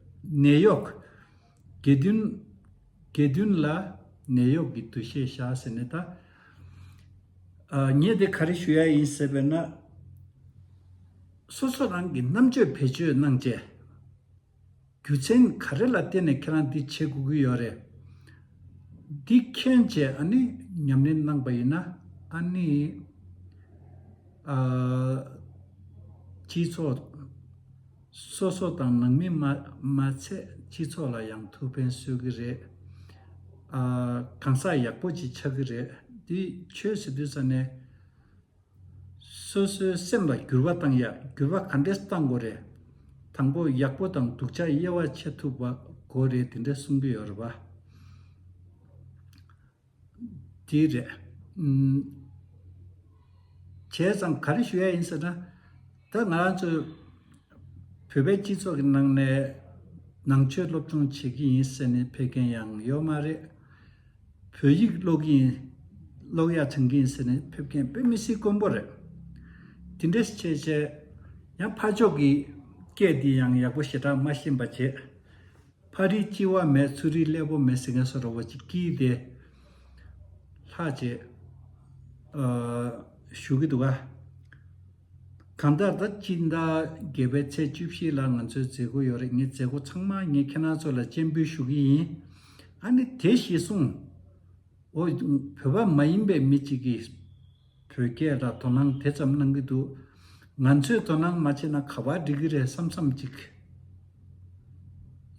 ནད་གཡོག་དགེ་འདུན། དགེ་འདུན་ལ་ནད་གཡོག་གི་འདུ་ཤེས་བཞག་ཟེར་ནས་ད། ཨ། ངས་དེ་ག་རེ་ཞུ་ཡ་ཡིན་ཟེར་བས་ན། སོ་སོ་རང་གི་རྣམ་དཔྱོད་བེད་སྤྱོད་གནང་བྱས། རྒྱུ་མཚན་ག་རེ་ལ་བརྟེན་ནས་ཁྱེད་རང་འདི་བྱེད་དགོས་ཀྱི་ཡོད་རེད། འདི་མཁྱེན་བྱས་ཨ་ནི་ཉམས་ལེན་གནང་པ་ཡིན་ན། ཨ་ནི། ཨ། སྤྱི་ཚོགས། སོ་སོ་དང་ནང་མི་མ་མ་ཚད་སྤྱི་ཚོགས་ལ་ཡང་ཐུགས་ཕན་གསོས་ཀྱི་རེད། ཨ། གང་ཟག་ཡག་པོ་ཅིག་ཆགས་ཀྱི་རེད། འདི་ཆོས་ཟེར་དུས་ཙ་ནས་སོ་སོའི་སེམས་ལ་འགྱུར་བ་བཏང་ཡ། འགྱུར་བ་ག་འདྲས་བཏང་དགོས་རེད། དང་པོ་ཡག་པོ་དང་སྡུག་ཅག་དབྱེ་བ་ཕྱེ་ཐུབ་པ་དགོས་རེད། དེ་འདྲས་གསུང་གི་ཡོད་རེད་པ། དེ་རེད། ཨུམ། བྱས་ཙང་ག་རེ་ཞུ་ཡ་ཡིན་ཟེར་ན། ད་ང་རང་ཚོ་བོད་པའི་སྤྱི་ཚོགས་ཀྱི་ནང་ནས་ནང་ཆོས་སློབ་སྦྱོང་བྱེད་ཀྱི་ཡིན་ཟེར་ནས་ཕེབས་མཁན་ཡང་ཡོད་མ་རེད། བོད་ཡིག་ཀློག་གི་ཡིན། ཀློག་ཡ་སྦྱང་གི་ཡིན་ཟེར་ནས་ཕེབས་མཁན་དཔེ་མི་སྲིད་དཀོན་པོ་རེད། དེ་འདྲས་བྱས་བྱས་ཡང་ཕར་ཕྱོགས་ཀྱི་སྐད་འདི་ཡང་ཡག་པོ་ཞེ་དྲག་མ་ཤེས་པ་བྱས། ཕ་རི་ལྕི་བ་མེད་ཚུ་རི་ཀླད་པོ་མེད་ཟེར་མཁན་བཟོ་འདྲ་བོ་ཅིག་བསྐྱིས་ཏེ་ལྷག་བྱས། ཨ། ཞུ་གི་འདུག་ག་གང་ལྟར་ད་སྤྱི་ཟླ་བརྒྱད་པའི་ཚེས་བཅུ་བཞི་ལ་ང་ཚོའི་མཛད་སྒོ་ཡོད་རེད། ངས་མཛད་སྒོ་ཚང་མ་ངས་ཁྱེད་རང་ཚོ་ལ་སྤྱན་འབུལ་ཞུ་གི་ཡིན། ཨ་ནི་དེ་གཞིར་བཟུང་། འོ། བོད་པ་མ་ཡིན་པའི་མི་གཅིག་གིས་བོད་སྐད་ལ་དོ་སྣང་དེ་ཙམ་གནང་གི་འདུག་ང་ཚོས་དོ་སྣང་མ་བྱས་ན་ག་པར་འགྲིག་གི་རེད་བསམ་བསམ་ཅིག་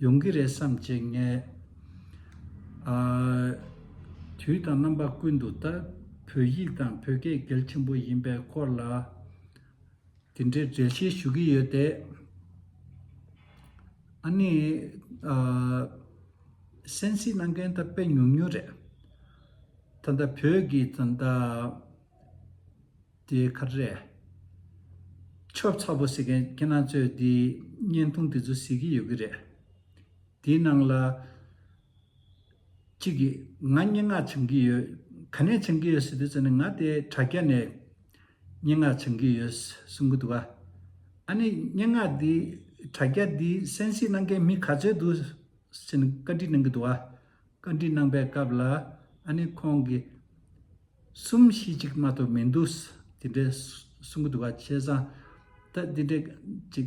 ཡོང་གི་རེད་བསམ་བྱས་ངས། ཨ། དུས་དང་རྣམ་པ་ཀུན་ཏུ་ད་བོད་ཡིག་དང་བོད་སྐད་གལ་ཆེན་པོ་ཡིན་པའི་སྐོར་ལ་དེ་འདྲའི་འགྲེལ་བཤད་ཞུ་གི་ཡོད་དེ། ཨ་ནི་ཨ་གསན་གཟིགས་གནང་མཁན་ད་དཔེ་ཉུང་ཉུང་རེད། ད་ལྟ་བོད་ཀྱི་ད་ལྟ་དེ་ག་རེ་རེད། ཆོབ་ཚ་པོ་ཟེར་མཁན་ཁྱེད་རང་ཚོས་དེ་བརྙན་ཐུང་དེ་ཚོ་གཟིགས་ཀྱི་ཡོད་ཀྱི་རེད། དེའི་ནང་ལ་གཅིག་གིས་ང་སྙན་ངག་སྦྱང་གི་ཡོད། ག་ནས་སྦྱང་གི་ཡོད་ཟེར་དུས་ཙམ་ནས་ང་དེ་དྲ་རྒྱ་ནས་སྙན་ངག་སྦྱང་གི་ཡོད་གསུང་གི་འདུག་ག་ཨ་ནི་སྙན་ངག་འདི་དྲ་རྒྱ་འདི་གསན་གཟིགས་གནང་མཁན་མི་ག་ཚོད་འདུག་ཟེར་ནས་བཀའ་འདྲི་གནང་གི་འདུག་ག་བཀའ་འདྲི་གནང་པའི་སྐབས་ལ་ཨ་ནི་ཁོང་གིས་གསུམ་བཞི་ཅིག་མ་གཏོགས་མི་འདུག་དེ་འདྲའི་གསུང་གི་འདུག་ག་བྱས་ཙང་ད་འདི་འདྲའི་ཅིག་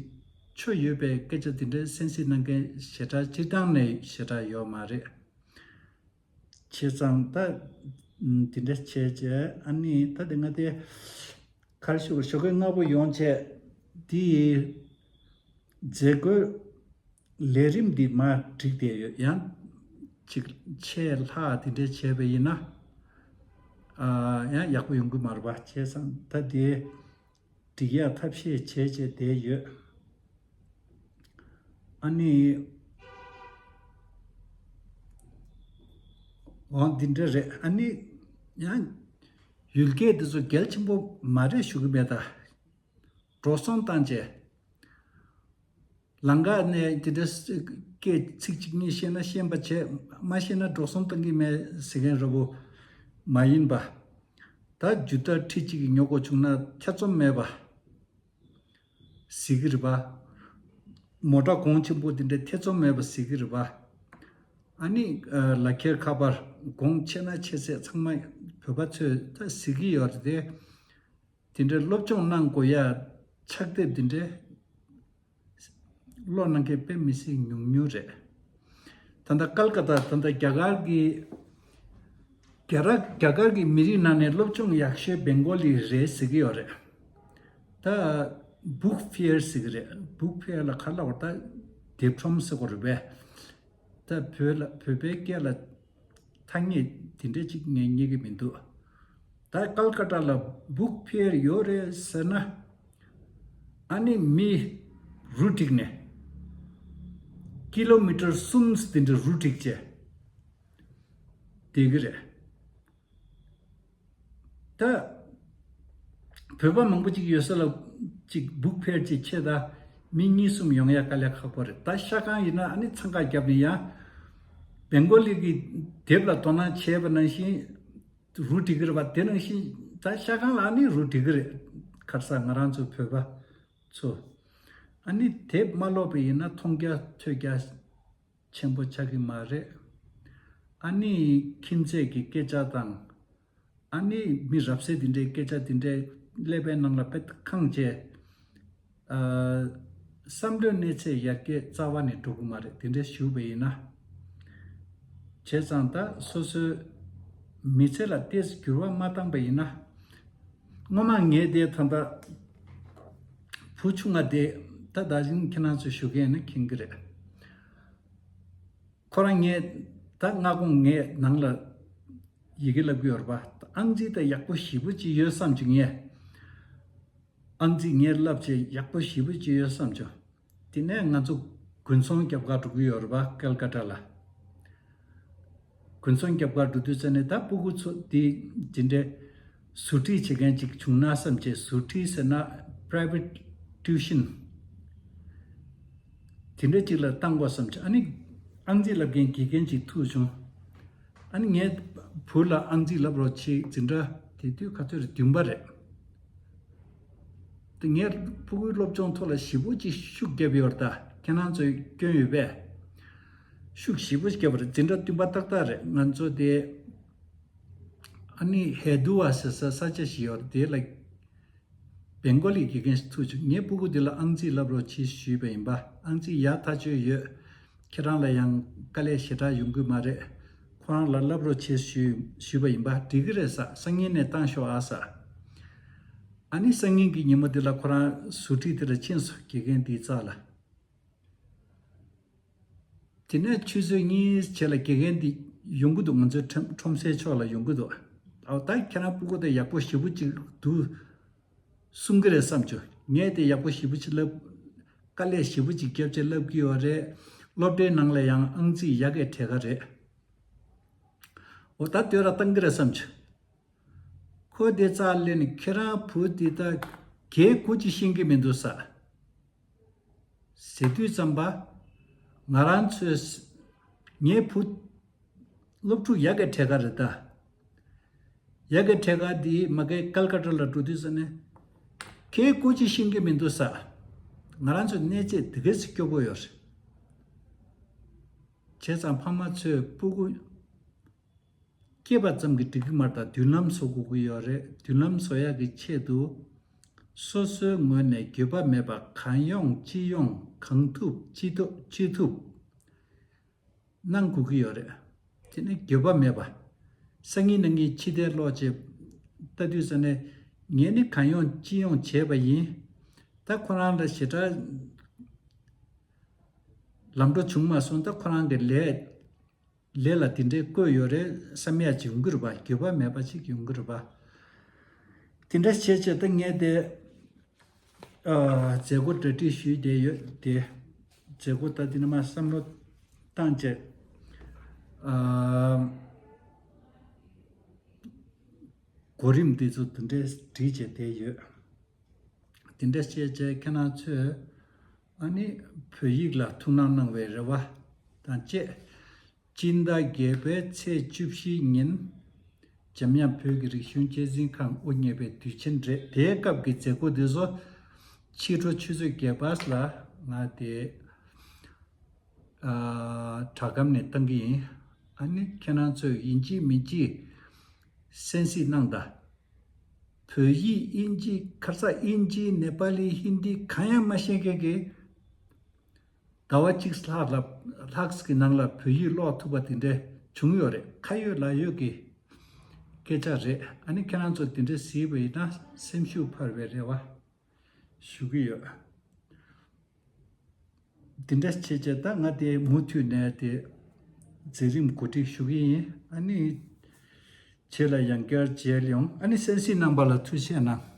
ཆོ་ཡོད་པའི་སྐད་ཆ་དེ་འདྲའི་གསན་གཟིགས་གནང་མཁན་ཞེ་དྲག་སྤྱིར་བཏང་ནས་ཞེ་དྲག་ཡོད་མ་རེད། བྱས་ཙང་ད་དེ་འདྲ་བྱས་བྱས་ཨ་ནི་ད་དེ་ང་དེ་གར་ཞུ་ཞོགས་ཀས་སྔ་པོ་ཡོང་བྱས་དེ་མཛད་སྒོའི་ལས་རིམ་འདི་མར་བསྒྲིགས་བསྡད་ཡོད། ཡང་ཅིག་ཆད་ལྷག་དེ་འདྲ་བྱས་པ་ཡིན་ན་ཨ་ཡང་ཡག་པོ་ཡོང་གི་མ་རེད་པ། བྱས་ཙང་ད་དེ་སྒྲིག་ཡག་ཐབས་ཤེས་བྱས་བྱས་བསྡད་ཡོད། ཨ་ནི་འོང་འདི་འདྲ་རེད། ཨ་ནི་ཡང་ཡུལ་སྐད་འདི་ཚོ་གལ་ཆེན་པོ་མ་རེད་ཞུ་གི་མེད། ད་འགྲོ་སོང་བཏང་བྱས་ལམ་ཁ་ནས་འདི་འདྲ་སྐད་ཚིག་གཅིག་གཉིས་ཤེས་ན་ཤེས་པ་བྱས། མ་ཤེས་ན་འགྲོ་སོང་བཏང་གི་མེད་ཟེར་མཁན་འདྲ་པོ་མ་ཡིན་པ། ད་རྒྱུ་དར་ཁྲི་གཅིག་གིས་ཉོ་དགོས་བྱུང་ན་ཐེ་ཚོམ་མེད་པ་གཟིགས་ཀྱི་རེད་པ། མོ་ཊ་གོང་ཆེན་པོ་དེ་འདྲའི་ཐེ་ཚོམ་མེད་པ་གཟིགས་ཀྱི་རེད་པ། ཨ་ནི་ལག་ཁྱེར་ཁ་པར་གོང་ཆེ་ན་ཆེ་ཚད་ཚང་མ་བོད་པ་ཚོས་ད་གཟིགས་ཀྱི་ཡོད་རེད་དེ། དེ་འདྲའི་སློབ་སྦྱོང་གནང་དགོས་ཡ་ཕྱག་དེབ་དེ་འདྲའི་ཀློག་གནང་མཁན་དཔེ་མི་སྲིད་ཉུང་ཉུང་རེད། ད་ལྟ་ཀལ་ཀ་ཏ་ད་ལྟ་རྒྱ་གར་གྱི་རྒྱ་ར་རྒྱ་གར་གྱི་མི་རིགས་ནང་ནས་སློབ་སྦྱོང་ཡག་ཤོས་བེང་གོ་ལི་རེད་ཟེར་གྱི་ཡོད་རེད། ད་བུག་ཕེར་ཟེར་གྱི་རེད། བུག་ཕེར་ལ་ག་རེ་ལབ་དགོས་རེད། ད་དེབ་ཁྲོམ་ཟེར་དགོས་རེད་པས། ད་བོད་ལ་བོད་པའི་སྐད་ལ་ཐ་སྙད་དེ་འདྲ་ཅིག་ངས་རྙེད་ཀྱི་མི་འདུག་ད་ཀལ་ཀ་ཏ་ལ་བུག་ཕེར་ཡོད་རེད་ཟེར་ན། ཨ་ནི་མི་རུ་བསྒྲིགས་ནས་ཀི་ལོ་མི་ཊར་གསུམ་དེ་འདྲ་རུ་བསྒྲིགས་བྱས་བསྡད་ཀྱི་རེད། ད་བོད་པ་མང་པོ་ཅིག་ཡོད་ས་ལ་ཅིག་བུག་ཕེར་ཅིག་ཆེ་ད་མི་གཉིས་གསུམ་ཡོང་ཡ་དཀའ་ལས་ཁག་པོ་རེད། ད་ཤ་ཁང་ཡིན་ན་ཨ་ནི་འཚང་ཁ་བརྒྱབ་ནས་ཡང་བེང་གོ་ལི་གི་དེབ་ལ་དོ་སྣང་བྱས་པ་ནང་བཞིན་རུ་བསྒྲིགས་ཀྱི་རེད་པ། དེ་ནང་བཞིན་ད་ཤ་ཁང་ལ་ཨ་ནི་རུ་བསྒྲིགས་ཀྱི་རེད། ཁར་ས་ང་རང་ཚོ་བོད་པ་ཚོ་ཨ་ནི་དེབ་མ་ཀློག་པ་ཡིན་ན་མཐོང་རྒྱ་ཐོས་རྒྱ་ཆེན་པོ་ཆགས་ཀྱི་མ་རེད། ཨ་ནི་ཁྱིམ་མཚེས་ཀྱི་སྐད་ཆ་དང་། ཨ་ནི་མི་རབ་གསལ་དེ་འདྲའི་སྐད་ཆ་དེ་འདྲའི་ཀླད་པའི་ནང་ལ་དཔེ་ཁེངས་བྱས། ཨ་བསམ་བློའི་གནས་ཚད་ཡར་རྒྱས་རྩ་བ་ནས་འགྲོ་གི་མ་རེད། དེ་འདྲ་ཞུས་པ་ཡིན་ན། བྱས་ཙང་ད་སོ་སོའི་མི་ཚེ་ལ་ཏོག་ཙམ་འགྱུར་བ་མ་བཏང་པ་ཡིན་ན། སྔོན་མ་ངའི་དེ་ད་ལྟ་བུ་ཆུང་ང་དེ་ད་ད་གིན་ཁྱེད་རང་ཚོས་ཞུ་མཁན་ནི་མཁྱེན་གྱི་རེད། ཁོ་རང་ངས་ད་སྔ་དགོང་ངས་ནང་ལ་ཡི་གེ་ལབ་ཀྱི་ཡོད་རེད་པ། ཨང་རྩིས་ད་ཡག་པོ་ཞེ་པོ་ཅིག་ཡོད་བསམ་བྱུང་ངས། ཨང་རྩིས་ངས་ལབ་བྱས་ཡག་པོ་ཞེ་པོ་ཅིག་ཡོད་བསམ་བྱུང་། དེ་ནས་ང་ཚོ་དགུན་ཚོང་རྒྱབ་གར་འགྲོ་གི་ཡོད་རེད་པ། ཀལ་ཀ་ཏ་ལ། དགུན་ཚོང་རྒྱབ་གར་འགྲོ་དུས་ཙ་ནས་ད་སྤུ་གུ་ཚོ་དེ་དེ་འདྲའི་ཟུར་ཁྲིད་བྱེད་མཁན་ཅིག་བྱུང་ན་བསམ་བྱས། ཟུར་ཁྲིད་ཟེར་ན་private tuition དེ་འདྲ་ཅིག་ལ་བཏང་དགོས་བསམ་བྱས། ཨ་ནི་ཨང་རྩིས་ལབ་མཁན་དགེ་རྒན་ཅིག་ཐུག་བྱུང་། ཨ་ནི་ངའི་བུ་ལ་ཨང་རྩིས་ལབ་རོགས་བྱེད། འཛིན་གྲྭ་དེ་དུས་ག་ཚོད་རེད། བདུན་པ་རེད། དེ་ངས་ཕྲུ་གུའི་སློབ་སྦྱོང་ཐོག་ལ་ཞེ་པོ་ཅིག་ཤུགས་བརྒྱབ་ཡོད་རེད། ད་ཁྱེད་རང་ཚོས་སྐྱོན་ཡོད་པས། ཤུགས་ཞེ་པོ་ཅིག་བརྒྱབ་པ་རེད། འཛིན་གྲྭ་བདུན་པ་ཏག་ཏག་རེད། ང་ཚོ་དེ་ཨ་ནི་ཧེ་དུ་བ་ཟེར་ས་ས་ཆ་ཞིག་ཡོད་རེད། དེ་ལ་བེང་གོ་ལི་དགེ་རྒན་ཞིག་ཐུག་བྱུང་། ངའི་ཕྲུ་གུ་དེ་ལ་ཨང་རྩིས་ལབ་རོགས་བྱེད་ཞུས་པ་ཡིན་པ། ཨང་རྩིས་ཡག་ཐག་ཆོད་ཡོད། ཁྱེད་རང་ལ་ཡང་དཀའ་ལས་ཞེ་དྲག་ཡོང་གི་མ་རེད། ཁོ་རང་ལ་ལབ་རོགས་བྱེད་ཞུས་ཞུས་པ་ཡིན་པ། འགྲིག་གི་རེད་ཟེར། སང་ཉིན་ནས་བཏང་ཤོག་ཨ་ཟེར། ཨ་ནི་སང་ཉིན་གྱི་ཉིན་མོ་དེ་ལ་ཁོ་རང་ཟུར་ཁྲིད་དེ་ལ་ཕྱིན་སོང་། དགེ་རྒན་དེའི་རྩ་ལ། དེ་ནས་ཆུ་ཚོད་གཉིས་བྱས་ལ་དགེ་རྒན་དེ་ཡོང་གི་འདུག་ང་ཚོའི་ཁྲོམ་ཁྲོམ་སའི་ཕྱོགས་ལ་ཡོང་གི་འདུག་ཨའོ་ད་ཁྱེད་རང་ཕྲུ་གུ་དེ་ཡག་པོ་ཞེ་པོ་ཅིག་འདུག་གསུང་གི་རེད་བསམ་བྱུང་། ངས་དེ་ཡག་པོ་ཞེ་པོ་ཅིག་ལབ། དཀའ་ལས་ཞེ་པོ་ཅིག་བརྒྱབ་བྱས་བསླབ་ཀྱི་ཡོད་རེད། སློབ་གྲྭའི་ནང་ལ་ཡང་ཨང་རྩིས་ཡ་གིའི་གྲས་ཀ་རེད། འོ་ད་དུས་ར་བཏང་གི་རེད་བསམ་བྱུང་། ཁོ་དེ་རྩར་སླེབས་ནས་ཁྱེད་རང་བུ་འདི་ད་གའི་སྐོར་ཅིག་ཤེས་ཀྱི་མི་འདུག་ས། ཟེར་དུས་ཙམ་པ། ང་རང་ཚོས། ངའི་བུ། སློབ་ཕྲུག་ཡ་གིའི་གྲས་ཀ་རེད་ད། ཡ་གིའི་གྲས་ཀ་འདི་མ་གིའི་ཀལ་ཀ་ཏ་ལ་འགྲོ་དུས་ཙ་ནས། ཁོས་སྐོར་ཅིག་ཤེས་ཀྱི་མི་འདུག་ས། ང་རང་ཚོའི་གནས་ཚད་དེ་གས་སྐྱོ་པོ་ཡོད་རེད། བྱས་ཙང་ཕ་མ་ཚོས་སྤུ་གུ་སྐྱེས་པ་ཙམ་གྱིས་འགྲིག་གི་མ་རེད་ད། མདུན་ལམ་བཟོ་དགོས་ཀྱི་ཡོད་རེད། མདུན་ལམ་བཟོ་ཡག་གི་ཆེད་དུ། སོ་སོའི་ངོས་ནས་འགྱོད་པ་མེད་པ་གང་ཡོང་ཅི་ཡོང་གང་ཐུབ་ཅི་ཐུབ་ཅི་ཐུབ་གནང་དགོས་ཀྱི་ཡོད་རེད། དེ་ནི་འགྱོད་པ་མེད་པ། སང་ཉིན་གནངས་ཉིན་ཕྱི་བལྟས་ལོག་བྱས་ལྟ་དུས་ཙ་ནས། ངས་ནི་གང་ཡོང་ཅི་ཡོང་བྱས་པ་ཡིན། ད་ཁོ་རང་ལ་ཞེ་དྲག་ལམ་འགྲོ་བྱུང་མ་སོང་། ད་ཁོ་རང་གི་ལས། ལས་ལ་དེ་འདྲའི་བཀོད་ཡོད་རེད་བསམ་ཡག་ཅིག་ཡོང་གི་རེད་པ། འགྱོད་པ་མེད་པ་ཅིག་ཡོང་གི་རེད་པ། དེ་འདྲ་བྱས་བྱས་ད་ངས་དེ། ཨ། མཛད་སྒོ་གྲ་སྒྲིག་ཞུས་བསྡད་ཡོད་དེ། མཛད་སྒོ་ད་དེ་ནས་མར་བསམ་བློ་བཏང་བྱས། ཨ། གོ་རིམ་དེ་ཚོ་དེ་འདྲས་བསྒྲིགས་བྱས་བསྡད་ཡོད། དེ་འདྲ་བྱས་བྱས་ཁྱེད་རང་ཚོས་ཨ་ནི་བོད་ཡིག་ལ་ཐུགས་སྣང་གནང་བའི་རེ་བ་དང་བཅས། སྤྱི་ཟླ་བརྒྱད་པའི་ཚེས་བཅུ་བཞི་ཉིན། འཇམ་དབྱངས་བོད་ཀྱི་རིག་གཞུང་སྐྱེད་སྲིང་ཁང་དབུ་བརྙེས་པའི་དུས་ཆེན་རེད། དེའི་སྐབས་ཀྱི་མཛད་སྒོ་འདི་ཚོ་ཕྱི་དྲོ་ཆུ་ཚོད་བརྒྱད་པ་ལ་ང་དེ། ཨ། དྲ་སྒམ་ནས་བཏང་གི་ཡིན། ཨ་ནི་ཁྱེད་རང་ཚོས་ཡིན་གཅིག་མིན་གཅིག་གསན་གཟིགས་གནང་དང་། བོད་ཡིག་དབྱིན་ཇི། ཁ་སང་དབྱིན་ཇི་ནེ་པ་ལི་ཧིན་དི་གང་ཡང་མ་ཤེས་མཁན་གྱི་ཟླ་བ་གཅིག་ལྷག་ལ། ལྷག་གི་ནང་ལ་བོད་ཡིག་ཀློག་ཐུབ་པ་དེ་འདྲ་བྱུང་ཡོད་རེད། ཁ་ཡོད་ལག་ཡོད་ཀྱི་སྐད་ཆ་རེད། ཨ་ནི་ཁྱེད་རང་ཚོ་དེ་འདྲ་གཟིགས་པ་ཡིན་ན་སེམས་ཤུགས་འཕར་བའི་རེ་བ་ཞུ་གི་ཡོད། དེ་འདྲ་བྱས་བྱས་ད་ང་དེ་མུ་མཐུད་ནས་དེ་མཛད་རིམ་གོ་སྒྲིག་ཞུ་གི་ཡིན། ཨ་ནི་རྗེས་ལ་ཡང་བསྐྱར་མཇལ་ཡོང་། ཨ་ནི་གསན་གཟིགས་གནང་བ་ལ་ཐུགས་རྗེ་གནང་།